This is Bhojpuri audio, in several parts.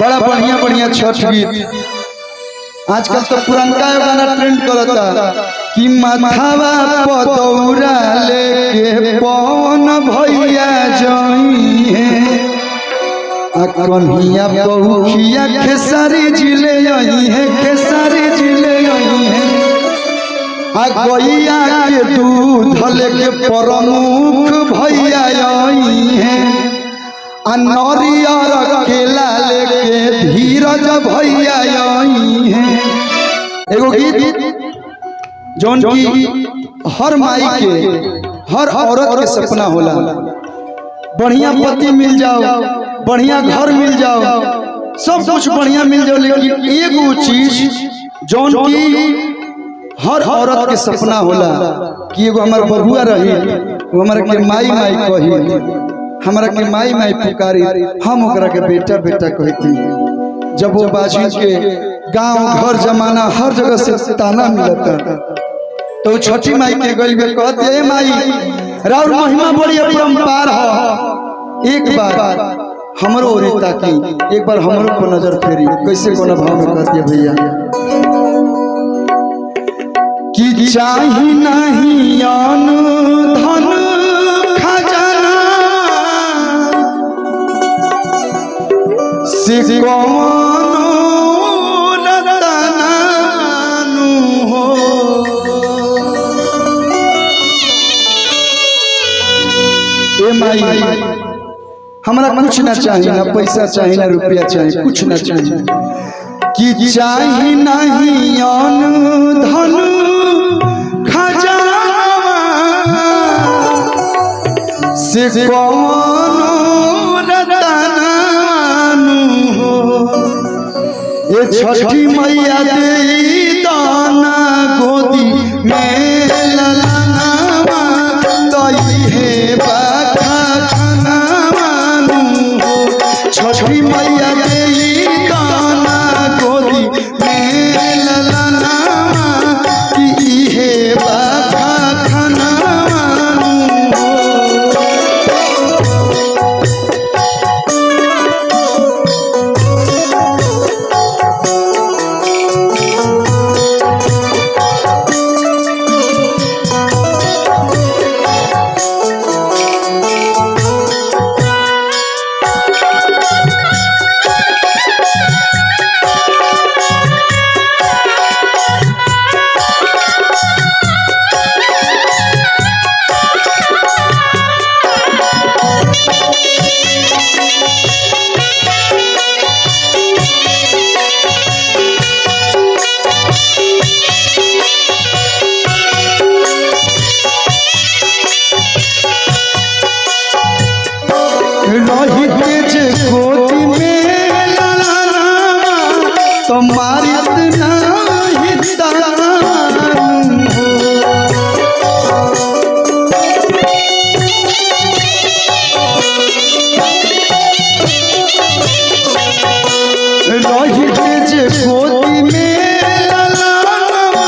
बड़ा बढ़िया बढ़िया छठ गीत। आजकल तो पुरनका एगो गाना ट्रेंड करता कि माथावा पतौरा लेके पवन भैया जई है, आ कन्हिया पहुखिया खेसारी जिले आई है, खेसारी जिले आई है, आ गैया के दूध लेके प्रमुख भैया आई है, आ नरियर केला लेके धीरज भैया आई है। एगो गीत जौन की हर माई के, हर औरत के सपना होला, बढ़िया पति मिल जाओ, बढ़िया घर मिल जाओ, सब कुछ बढ़िया मिल जाओ, लेकिन एगो चीज जौन की हर औरत के सपना होला कि एगो हमार बबुआ रही, वो हमारा के माई माई कही, हमारा के माई माई पुकारी, हम ओकरा के बेटा बेटा कहती। जब वो बाजी के गांव घर जमाना हर जगह से ताना मिलता तो वो छठी माई के गइल बे, कहते ए माई राउर महिमा बड़ी अपरंपार हो, एक बार हमरो ओरी ताकी, एक बार हमरो पर नजर फेरी। कैसे कोना भाव में कहती है भैया कि चाही नहीं अन धन खजाना से कौनो रतनानु हो, ए माई हमरा कुछ ना चाहिए, ना पैसा चाहिए, ना रुपया चाहिए, कुछ ना चाहिए, कि चाही नहीं अन धन खजाना से कौनो रतनानु हो, ए छठी मैया दे दाना गोदी में ललनावा तई हे बाखा खानावानु हो, छठी मैया दे दाना गोदी में ललनावा कि हे बाखा खानावानु हो। रहिते जे गोदी में ललनावा तो मारित नाही तानु हो। रहिते जे गोदी में ललनावा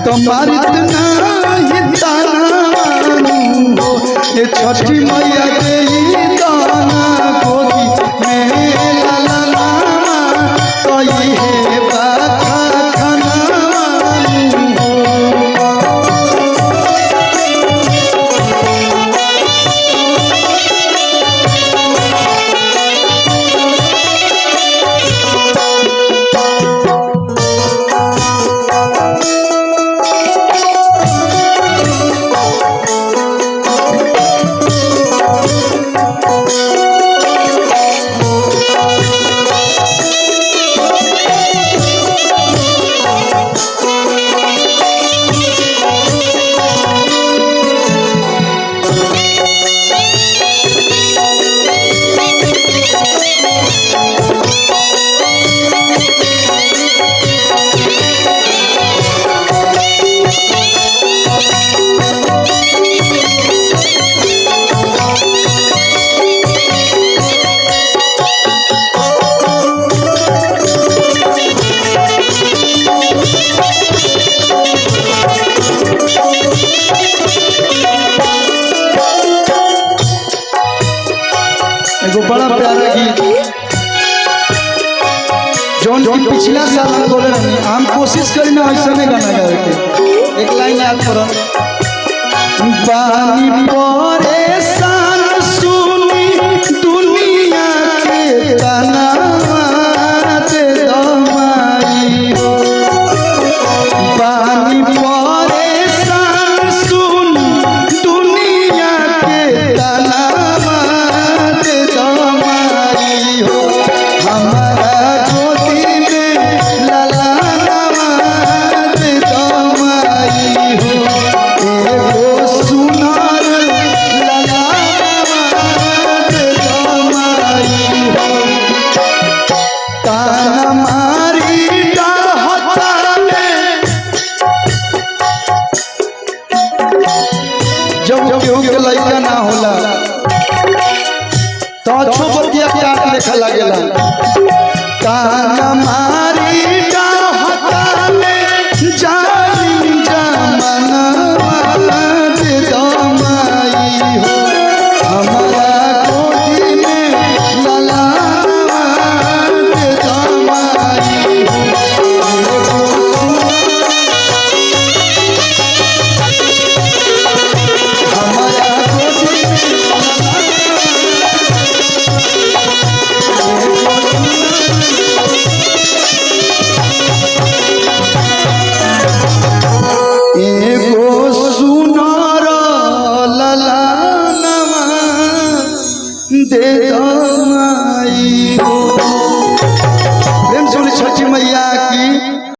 तो मारित नाही तानु हो, ए छठी मैया दे दाना गोदी में ललनावा तई हे बाखा खानावानु हो। पिछला साल हम बोले रहे, हम कोशिश करी ना ऐसा नहीं गाना गावे के। एक लाइन याद करो। बानी परेशान सुनी दुनिया के तनावा दे दमाई हो। बानी परेशान सुनी दुनिया के तनावा दे दमाई हो। हमारा गोदी में ललावा दे दमाई हो। एगो सुनार ललावा दे दमाई हो। ताना मारी डाहता में जब केहू के लइका ना होला तो अच्छो बतिया काट लेखा लागेला। ताना मारी डाहता में जालिम जमानवा दे दमाई हो। हमारा गोदी में ललावा दे दमाई हो। एगो हमारा गोदी में एगो